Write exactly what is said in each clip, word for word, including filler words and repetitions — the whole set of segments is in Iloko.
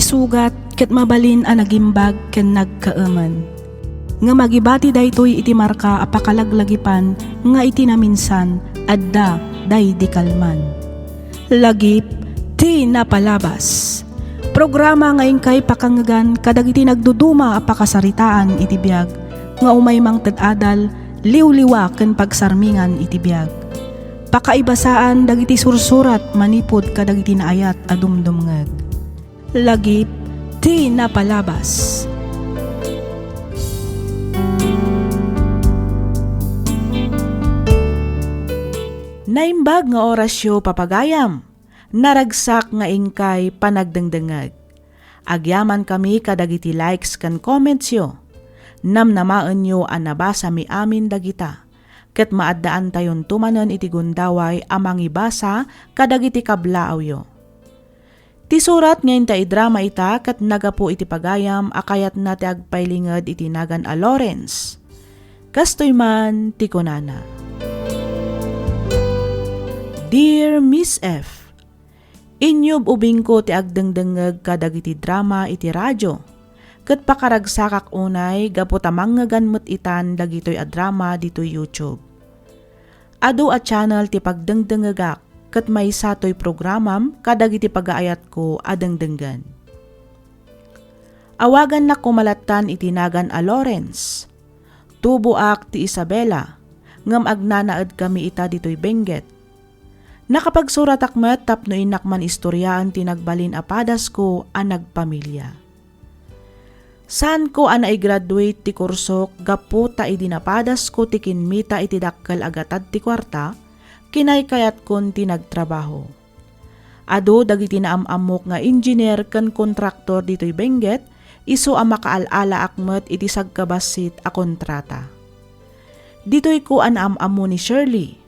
Sugat ket mabalin a nagimbag ken nagkaemen. Ngem agibati daytoy iti marka a pakalaglagipan nga iti naminsan adda daydi kalman. Lagip ti napalabas. Programa nga inkay pakangngegan kadagiti nagduduma a pakasaritaan iti biag nga umay mangted adal, liwliwa ken pagsarmingan iti biag. Pakaibasaan dagiti sursurat manipud kadagiti naayat a dumdumngeg. Lagip ti napalabas. Naimbag nga orasyo, papagayam. Naragsak nga inkay panagdengdengngeg. Agyamankami kadagiti likes ken commentsyo. Namnamaenyo a nabasami amin dagita, ket maaddaantayonto manen iti gundaway a mangibasa kadagiti kablaawyo. Ti surat nga inta idrama ita ket naggapu iti pagayam a kayatna ti agpailinged iti nagan a Lawrence. Kastoy man ti kunana, Dear Miss F, inyub-ubingko ti agdengdengngeg kadagiti drama iti radio, ket pakaragsakak unay gapu ta mangngegak met itan dagitoy a drama ditoy YouTube. Adu a channel ti pagdengdengngegak ket maysa toy programam kadagiti pagaayatko a dengdenggen. Awagannakto lattan iti nagan a Lawrence. Tuboak ti Isabela, ngem agnanaedkami ita ditoy Benguet. Nakapagsuratak met tapno innak man istoriaen ti nagbalin a padasko a nagpamilia. Saanko a naigraduate ti kursok gapu ta idi napadasko ti kinmita iti dakkel a gatad ti kuarta, kinaykayatkon ti nagtrabaho. Adu dagiti naam-ammok nga engineer ken kontraktor ditoy Benguet, isu a makaal-alaak met iti sagkabassit a kontrata. Ditoyko a naam-ammo ni Shirley.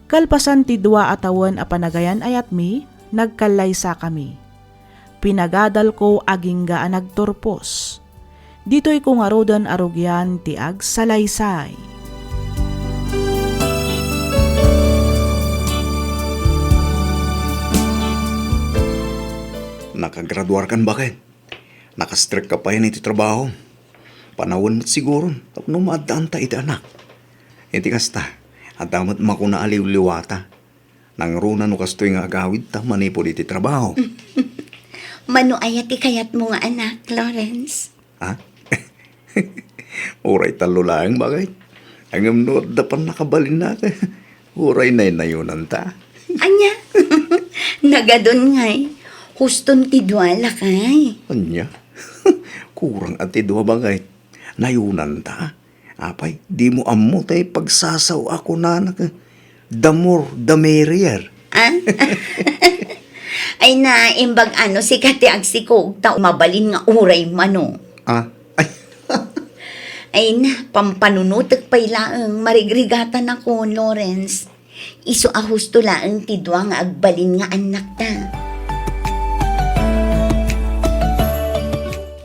Kalpasan ti dua a tawen a panagayan-ayatmi, nagkallaysakami. Pinagadalko agingga a nagturpos. Ditoyko ngaruden a rugian ti agsalaysay. Nakagraduarkan, baket? Nakastrekka pay iti trabaho. Panawen met siguro tapno maaddaanta iti anak. Iti kasta, adda met makuna a liwliwata. Nangruna no kastoy nga agawidta manipud iti trabaho. Mano aya ti kayatmo nga anak, Lawrence? Ha? Uray tallo laeng, baket. Ngem no adda pannakabalinna, uray naynayonanta. Ania? Nagadun ngay. Huston ti dua, lakay. Ania? Kurang a ti dua, baket. Nayonanta. Apay, dimo ammo tay pagsasao a kunana, the more the merrier. Ah? Ay na, imbag ano, sika ti agsikog, ta mabalin nga uray mano. Ah? Ay. Ay na, pampanunotek pay laeng, marigrigatanakon, Lawrence. Isu a husto laeng ti dua nga agbalin nga annakta.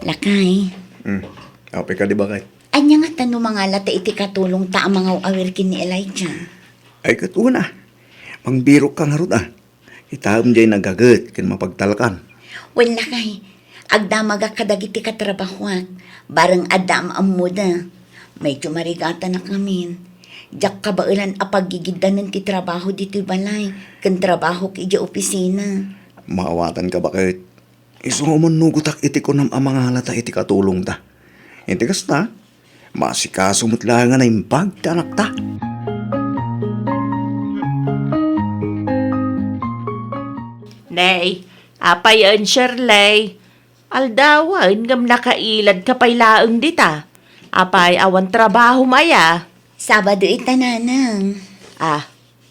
Lakay. Hmm. Apay kadi, baket? Ania ngata no mangalata iti katulongta a mangaw-awir ken ni Elijah? Ay, ket una, mangbirokka ngarud a. Kitaem diay nagaget ken mapagtalkan. Wen, lakay, agdamagak kadagiti katrabahoak. Bareng adda am-ammoda. Medyo marigatanak ngamin. Diak kabaelan a paggigiddanen ti trabaho ditoy balay ken trabahok idiay opisina. Maawatanka, baket. Isu nga umannugtak iti kunam a mangalata iti katulongta. Iti kasta, maasikaso met laeng a naimbag ti anakta. Nay, apay, Shirley? Aldawen ngem nakailadka pay laeng dita. Apay, awan trabahom aya? Sabado ita, nanang. Ah,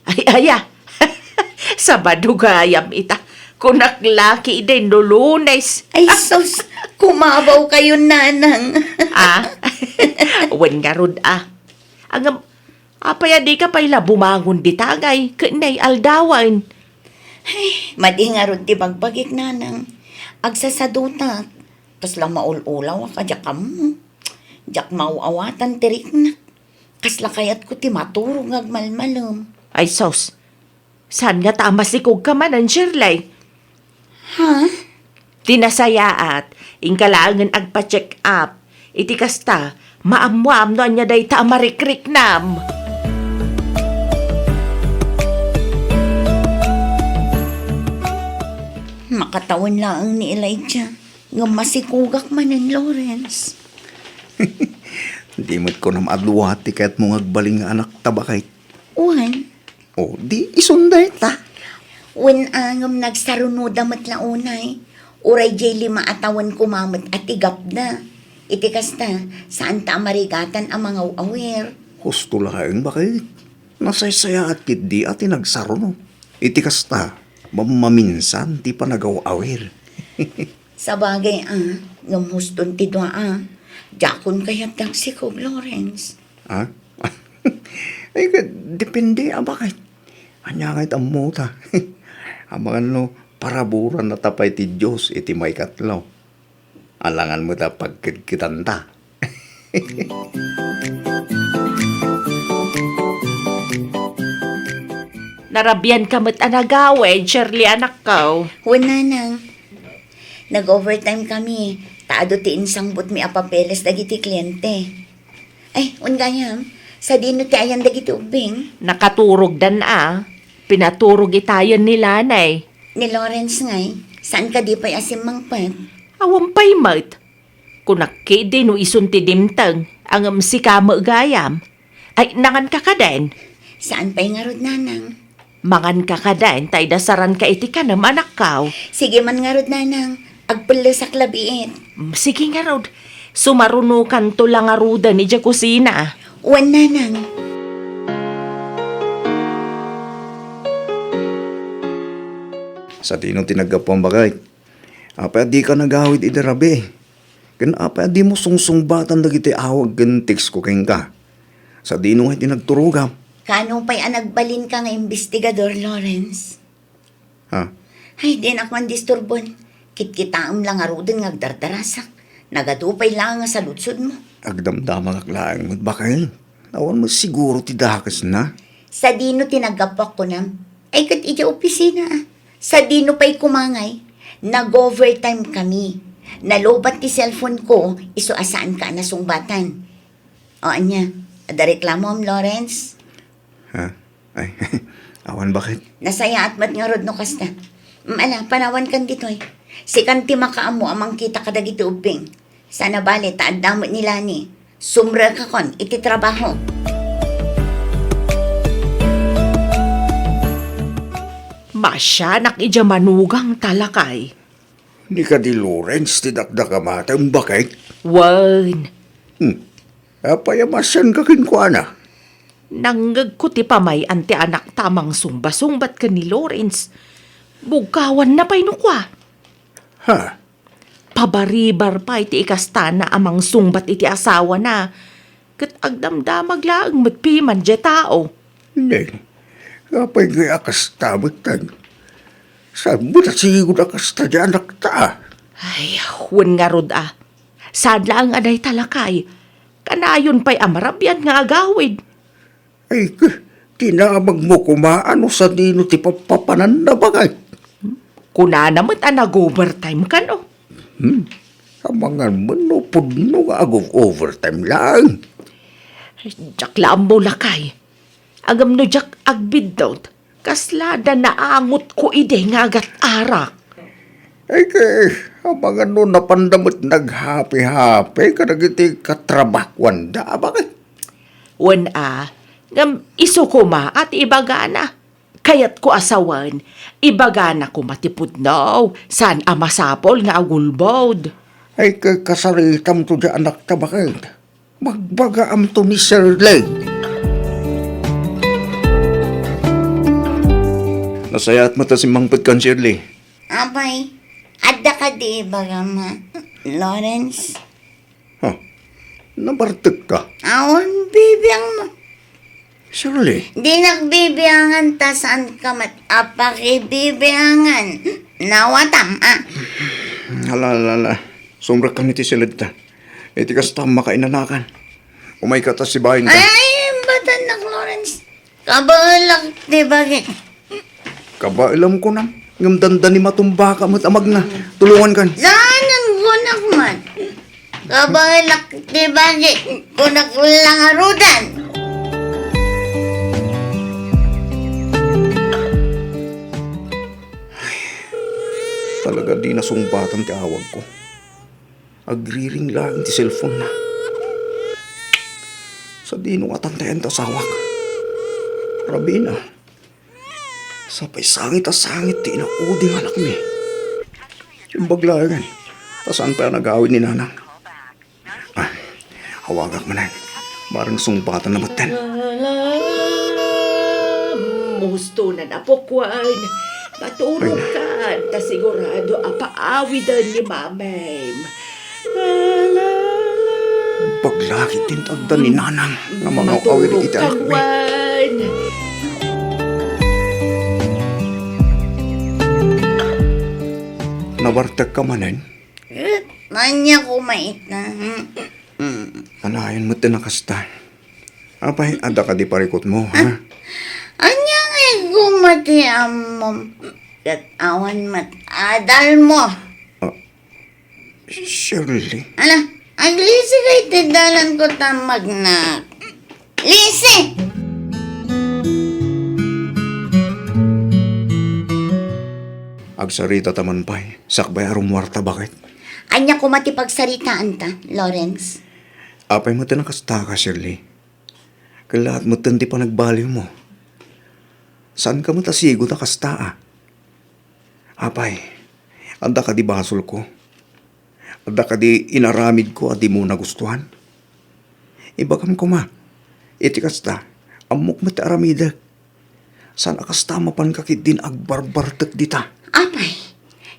ay, aya. Sabado gayam ita. Kunak la ketdi no Lunes. Ay, sus, kumabaw kayo, nanang. Ah, wen ngarud, ah. Ngem, apay a dika pay la bumangon dita, ngay, ket nay aldawen? Ay, madi ngarud ti bagbagik, nanang. Agsasadutak. Kasla maul-ulaw a kadiak ammo. Diak maaw-awatan ti riknak. Kasla kayatko ti maturog nga agmalmalem. Ay sus, saan ngata a masikogka manen, Shirley? Ha? Ti nasayaat, inka laengen agpa-check up. Iti kasta, maammoam no ania dayta a marikriknam. Makatawen laeng ni Elijah, ngem masikugak manen, Lawrence. Di met kunam a dua ti kayatmo nga agbalin nga anakta, baket. Wen. O, di isun dayta. Wen, a, ngem nagsarunoda met la unay. Uray diay lima a tawen koma met a ti gapda. Iti kasta, saanta a marigatan a mangaw-awir. Husto laeng, baket. Nasaysayaat ketdi a ti nagsaruno. Iti kasta, mammaminsan ti panagaw-awir. Sabagay a, ngem huston ti dua a. Diakon kayat dagsikog, Lawrence. Ha? Ay, ka-, depende a, baket. Ania ngay ti ammota? Amangan no paraburan na ta pay ti Dios iti maikatlo. Alangan met a pagkedkedanta. Narabian ka met a nagawid, Shirley, anakko. Wen, nanang. Nag-overtime kami, ta adu ti insangbutmi a papeles dagiti kliente. Ay, wen gayam, sadino ti ayan dagiti ubbing? Nakaturogdan a. Pinaturog itayen ni Lanay. Ni Lawrence ngay, saan kadi pay a simmangpet? Awan pay met. Kunak ketdi no isun ti dimteng, ngem sika met gayam. Ay, nangan ka kaden? Saan pay ngarud, nanang? Mangan ka kaden, ta idasaran ka iti kanem, anakko. Sige man ngarud, nanang. Agpellesak labiit. Mm, sige ngarud. Sumarunokanto la ngaruden idiay kusina. Wen, nanang. Sadino ti naggapuam, baket? Apay a dika nagawid idi rabii? Ken apay a dimo sungsungbatan dagiti awag ken text ko kenka? Sadino ngay ti nagturogam? Kaano pay a nagbalinka nga imbestigador, Lawrence? Ha? Ay, dinak man disturbon. Kitkitaem la ngaruden nga agdardarasak. Nagadu pay laeng a saludsodmo. Agdamdamagak laeng met, baket. Awan met siguro ti dakesna. Sadino ti naggapuak kunam? Ay, ket idiay opisina. Sadino pay koma ngay? Nag-overtime kami. Nalobat ti cellphone ko, isu a saanka a nasungbatan. O, ania? Adda reklamoam, Lawrence? Ha? Ay, awan, baket. Nasayaat met ngarud no kasta. Mm, ala, panawankan ditoy. Sikan ti makaammo a mangkita kadagiti ubbing. Saan a bale, ta adda met ni Lani. Sumrekakon iti trabaho. Masianak idiay manugangta, lakay. Ni kadi Lawrence ti dakdakamatem, baket? Wen. Hmm. Apay a masianka kenkuana? Nangngegko ti pamay-an ti anakta a mangsungbasungbat ken ni Lawrence. Bugkawanna pay no kua. Ha? Pabaribar pay ti ikastana a mangsungbat iti asawana. Ket agdamdamag laeng met piman diay tao. Neng, apay ngay a kasta met, Neng? Saan met a sigud a kasta diay anakta? Ay, wen ngarud a. Saan laeng a dayta, lakay. Kanayon pay a marabian nga agawid. Ay, k-, tinamagmo koma a no sadino ti papapananna, baket. Kunana met a nag-overtime kano. Hmm. Amangan met no pudno nga ag-overtime laeng. Diak la ammo, lakay. Ngem no diak agbiddut, kasla da naangotko idi nga agat-arak. Ay, ket, amangan no napanda met naghapi-hapi kadagiti katrabahuanda, a, baket. Wen a, ngem isu koma a ti ibagana. Kayatko a sawen, ibagana koma ti pudno, saan a masapul nga agulbod. Ay, ket kasaritamto diay anakta, baket. Magbagaamto ni Shirley. Nasayaat met a simmangpetkan, Shirley. Apay, adda kadi ibagam, Lawrence? Ha? Nabartekka? Awan, bibiang mo. Shirley. Dinak bibiangan ta saan ka met a pakibibiangan. Nawatam, a. Ala, ala, ala. Sumrekkan iti siledta. Iti kasta, makainanakan. Umayka ta sibaenka. Ay, batan nak, Lawrence. Kabaelak ti bagik. Kabaelam kunam? Ngem dandani matumbaka met a magna. Tulongankan. Saanen kunak man. Kabaelak ti bagik, kunak la ngaruden. Talaga dina sungbatan ti awagko. Agriring laeng ti cellphone-na. Sadino nga tantayan ti asawak? Rabina. Sapay sangit a sangit ti inaudi nga anakmi. Imbag laengen, ta saan pay a nagawid ni Nanang. Ah, awagak manen. Bareng sungbatanna metten. Ala, musto na napukuan. Maturog ka, ta sigurado a paawiden ni Mamem. Ala, ala. Imbag laeng ti adda ni Nanang nga mangaw-awid iti anakmi. Maturog ka, Juan. Nabartekka manen? Eh, ania koma ita? Hmm. Hmm. Anayon met ti nakasta. Apay, adda kadi parikutmo, ha? Ah, ania ngay koma ti ammom? Ket awan met adalmo. Ah, Shirley? Ala, aglisi kay ti dalanko ta magnak. Lisi! Agsaritata man pay, sakbay a rummuarta, baket. Ania koma ti pagsaritaanta, Lawrence? Apay met ti nakastaka, Shirley? Kellaat metten ti panagbaliwmo. Saanka met a sigo ta kasta, a? Apay, adda kadi basolko? Adda kadi inaramidko a dimo nagustuan? Ibagam koma, iti kasta, ammok met ti aramidek. Saan a kasta mapanka ketdin agbarbartek dita? Apay,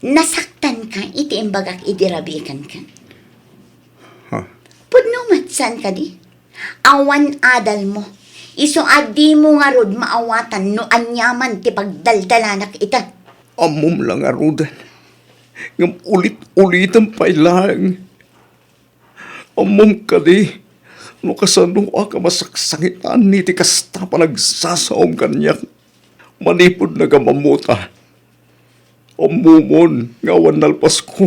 nasaktanka iti imbagak idi rabii kenka? Ha? Pudno met, saan kadi? Awan adalmo. Isu a dimo ngarud maawatan no aniaman ti pagdaldalanak ita. Ammom la ngaruden. Ngem ulit-ulitem pay laeng. Ammom kadi no kasanoak a masaksangitan iti kasta panagsasaom kaniak manipud nagamammota? Ammomon nga awan nalpasko.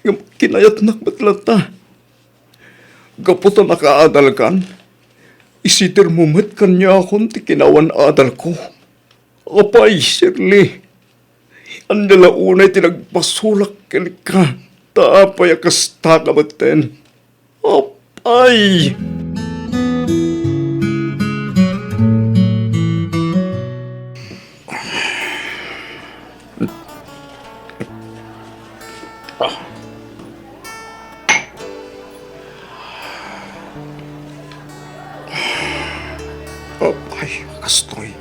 Ngem kinayatnak met latta. Gapu ta nakaadalkan, isitirmo met kaniakon ti kinaawan-adalko. Apay, Shirley, ania la unay ti nagbasolak kenka, ta apay a kastaka metten? Apay! Apay, kastoy.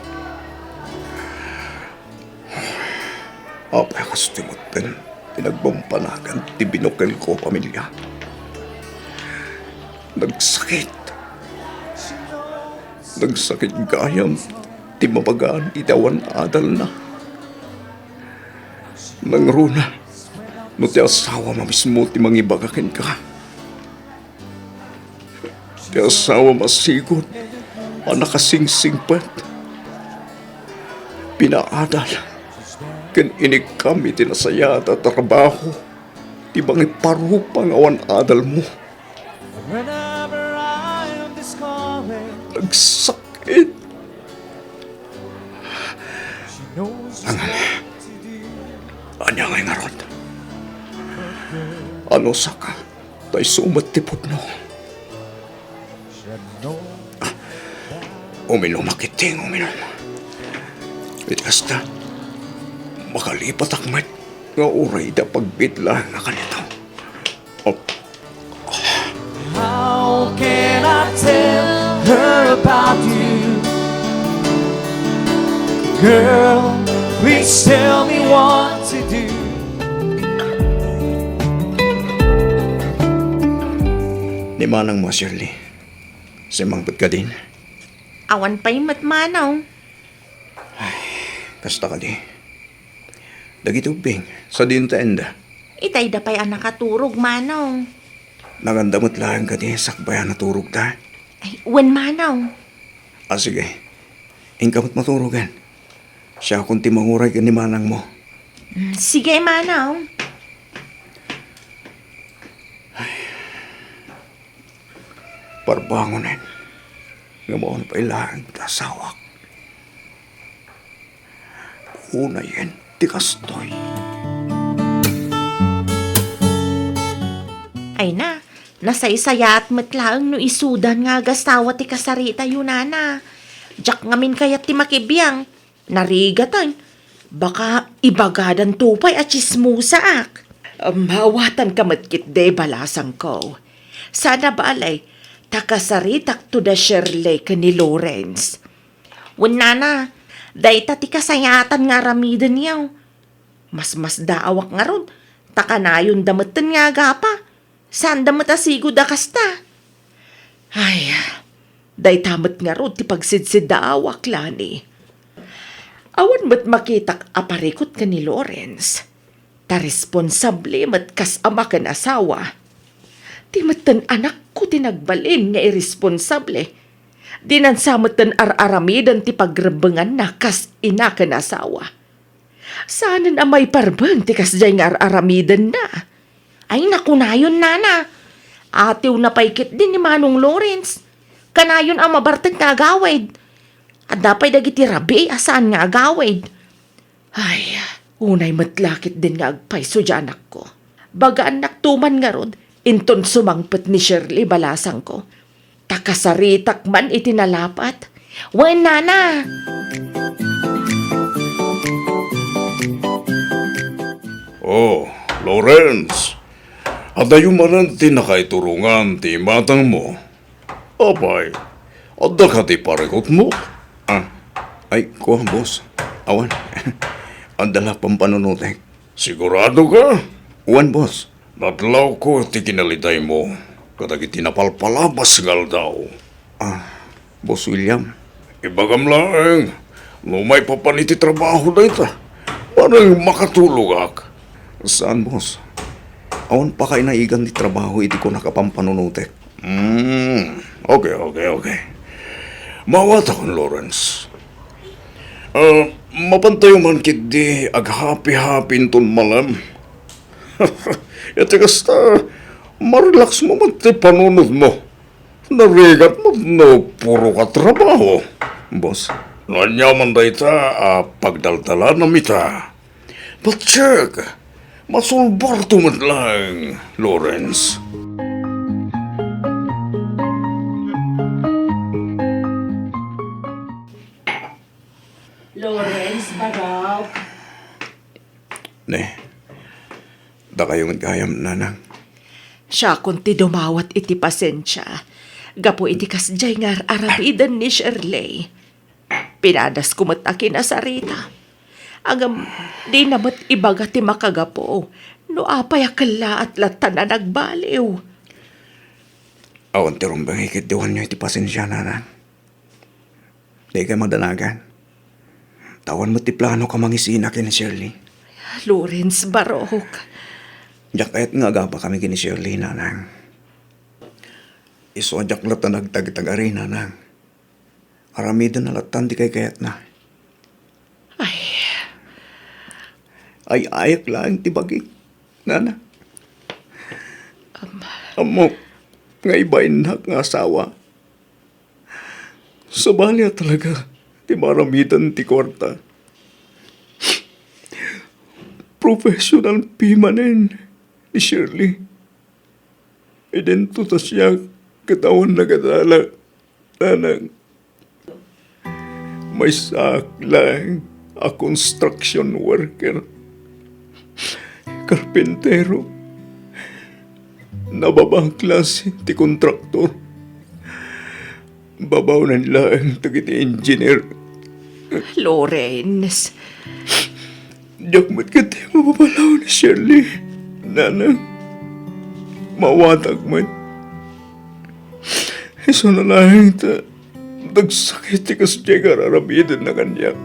Apay, kastoy metten ti nagbampanagan ti binukelko a pamilia. Nagsakit. Nagsakit gayam ti mabagaan iti awan adalna. Nangruna, no ti asawam a mismo ti mangibaga kenka. Ti asawam a sigud a nakasingsingpet, pinaadal, ken inikkam iti nasayaat a trabaho ti mangiparupa nga awan adalmo. Nagsakit. Nangan, ania ngay ngarud? Anusaka, ta isu met ti pudno. Ah, uminom a ketdi, uminom. Iti kasta, makalipatak met nga uray da pagbitla nga kanito. Oh. How can I tell her about you? Girl, please tell me what to do. Ni manang mo, Shirley. Simmangpet kadin? Awan pay met, manong. Ay, kasta kadi. Dagiti ubbing, sadino ti ayanna? Itayda pay a nakaturog, manong. Nanganda met laeng kadi sakbay a naturogda? Ay, wen, manong. Ah, sige. Inka met maturogen. Siakon ti manguray ken ni manangmo. Mm, sige, manang. Parbangonen nga maon pay laeng ti asawak. Unayen ti kastoy. Ay na, nasaysayaat met laeng no isudan nga agasawa ti kasaritayo, nana. Diak ngamin kayat ti makibiang. Narigaten. Baka ibagadanto pay a tsismosaak. Mawatanka met ketdi, balasangko. Saan a bale, ta kasaritakto da Shirley ken ni Lawrence. Wen, nana, dayta ti kasayaatan nga aramidenyo. Masmasdaawak ngarud, ta kanayonda metten nga agapa. Saanda met a sigud a kasta. Ay, dayta met ngarud ti pagsidsiddaawak, Lani. Awan met makitak a parikut ken ni Lawrence. Ta responsable met kas ama ken asawa. Ti metten anakko ti nagbalin nga iresponsable. Dinansa metten ar-aramiden ti pagrebbenganna kas ina ken asawa. Saanen a maiparben ti kasdiay nga ar-aramidenna. Ay, nakunayon, nana. Atiwna pay ketdi ni Manong Lawrence. Kanayon a mabartek nga agawid. Adda pay dagiti rabii a saan nga agawid. Ay, unay met la ketdin nga agpayso diay anakko. Bagaannakto man ngarud, inton sumangpet ni Shirley, balasangko. Ta kasaritak man iti nalapat. Wen, nana. Oh, Lawrence, adayo manen ti nakaiturongan ti imatangmo. Apay, adda kadi parikutmo? Ah, ay, kua, boss. Awan. Adda la pampanunotek. Sigurado ka? Wen, boss. Nadlawko ti kinalitaymo kadagiti napalpalabas nga aldaw. Ah, Boss William. Ibagam laeng, no maipapan iti trabaho dayta, bareng makatulogak. Saan, boss? Awan pakainaigan ti trabaho iti kunak a pampanunotek. Hmm, okay, okay, okay. Mawatakon, Lawrence. Ah, mapantayo man ketdi aghapi-hapi inton malem. Iti kasta, marelax mo met ti panunotmo. Narigat met no puro ka trabaho. Boss. No ania man dayta a pagdaldalanam ita. But check, masulbarto met laeng, Lawrence. Lawrence, barok. Ne, dakayo met gayam, nanang. Siakon ti dumawat iti pasensia gapu iti kasdiay nga ar-arabiden ni Shirley. Pinadasko met a kinasarita. Ngem dina met ibaga ti makagapu no apay a kellaat latta a nagbaliw. Awan ti rumbeng ket diwanyo iti pasensia, nanang. Dikay madanagan. Ta awan met ti planok a mangisina ken ni Shirley. Lawrence, barok. Diak kayat nga agapakami ken ni Shirley, nanang. Isu a diak latta nagtagtagari, nanang. Aramidenna lattan ti kaykayatna. Ay. Ay-ayak laeng ti bagik, nanang. Am- Ammok nga ibainnak nga asawa. Sabali a talaga ti maaramiden ti kuarta. Professional fee manen ni Shirley. Idinto ta siak ket awan nagadala, nanang. Maysaak laeng a construction worker. Karpintero. Nababa a klase ti kontraktor. Babaonen laeng dagiti engineer. Lawrence. Diak met ketdi mapapalaw ni Shirley, nanang. Mawatak met. Isuna laeng ta dagsakit ti kasdiay nga ar-aramidenna kaniak.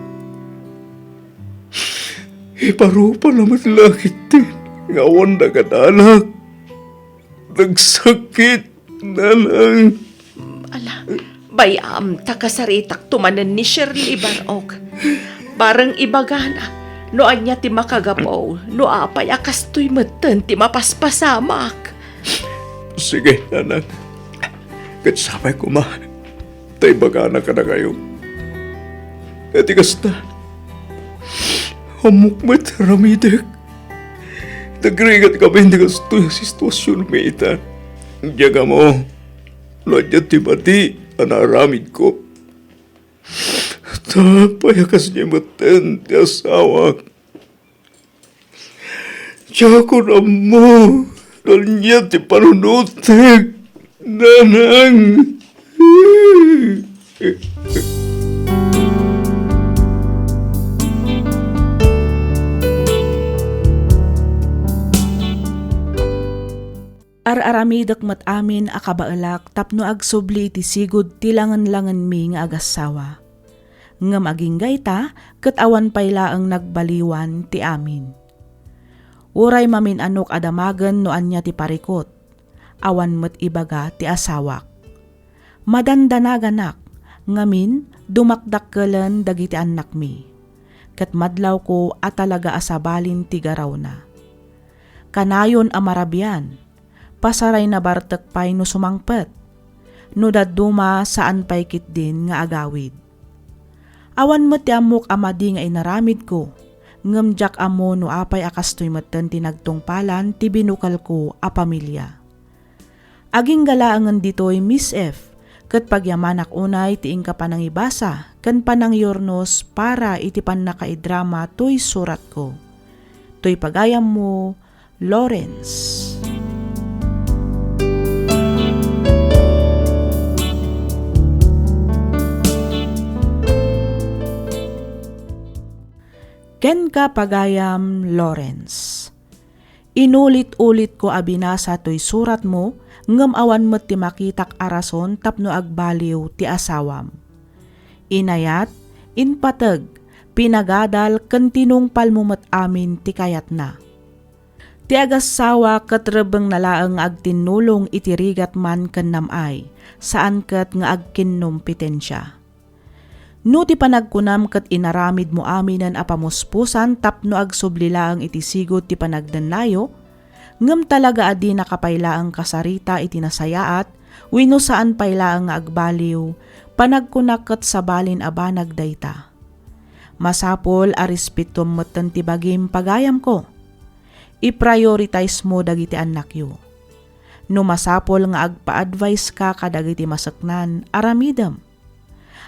Iparupana met la ketdi nga awan nagadalak. Dagsakit, nanang. Ala, bay-am ta kasaritakto manen ni Shirley, barok. Bareng ibagana no ania ti makagapu, no apay a kastoy metten ti mapaspasamak. Sige, nanang. Ket sapay koma ta ibagana kadakayo. Iti kasta, ammok met aramidek. Nagrigat kami iti kastoy a situasionmi ita. Diak ammo no ania ti madi a naaramidko. Ta apay a kasdiay metten ti asawak. Diakon ammo no ania ti panunotek, nanang. Ar-aramidek met amin a kabaelak tapno agsubli iti sigud ti langen-langenmi nga agassawa. Ngem agingga ita, ket awan pay laeng nagbaliwan ti amin. Uray mamin-anok a damagen no ania ti parikut, awan met ibaga ti asawak. Madandanaganak, ngamin, dumakdakkelen dagiti annakmi. Ket madlawko a talaga a sabalin ti garawna. Kanayon a marabian, pasarayna bartek pay no sumangpet. No dadduma, saan pay ketdin nga agawid. Awan met ti ammok a madi nga inaramidko, ngem diak ammo no apay a kastoy metten ti nagtungpalan ti binukelko a pamilia. Agingga laengen ditoy, Miss F, ket pagyamanak unay ti inka panangibasa ken panangyurnos para iti pannakaidrama toy suratko. Toy pagayammo, Lawrence. Kenka, pagayam Lawrence. Inulit-ulitko a binasa toy suratmo, ngem awan met ti makitak a rason tapno agbaliw ti asawam. Inayat, impateg, pinagadal ken tinungpalmo met amin ti kayatna. Ti agassawa ket rebbengna laeng nga agtinnulong iti rigat man ken nam-ay, saan ket nga agkinnompetensia. No ti panagkunam ket inaramidmo aminen a pamuspusan tapno agsubli laeng iti sigud ti panagdennayo, ngem talaga a dinaka pay laeng kasarita iti nasayaat wenno saan pay laeng nga agbaliw, panagkunak ket sabalin a banag dayta. Masapul a respetuam metten ti bagim, pagayamko. I-prioritize mo dagiti annakyo. No masapul nga agpa-advice ka kadagiti maseknan, aramidem.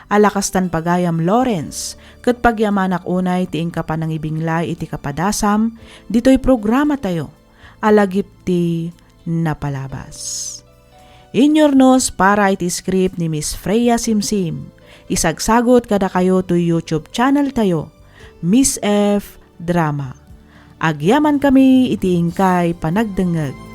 Ala kastan, pagayam Lawrence, ket pagyamanak unay ti inka panangibinglay iti kapadasam ditoy programatayo a Lagip ti Napalabas. Inyurnos para iti script ni Miss Freya Simsim. Isagsagut kadakayo toy YouTube channel tayo, Miss F Drama. Agyamankami iti inkay panagdengngeg.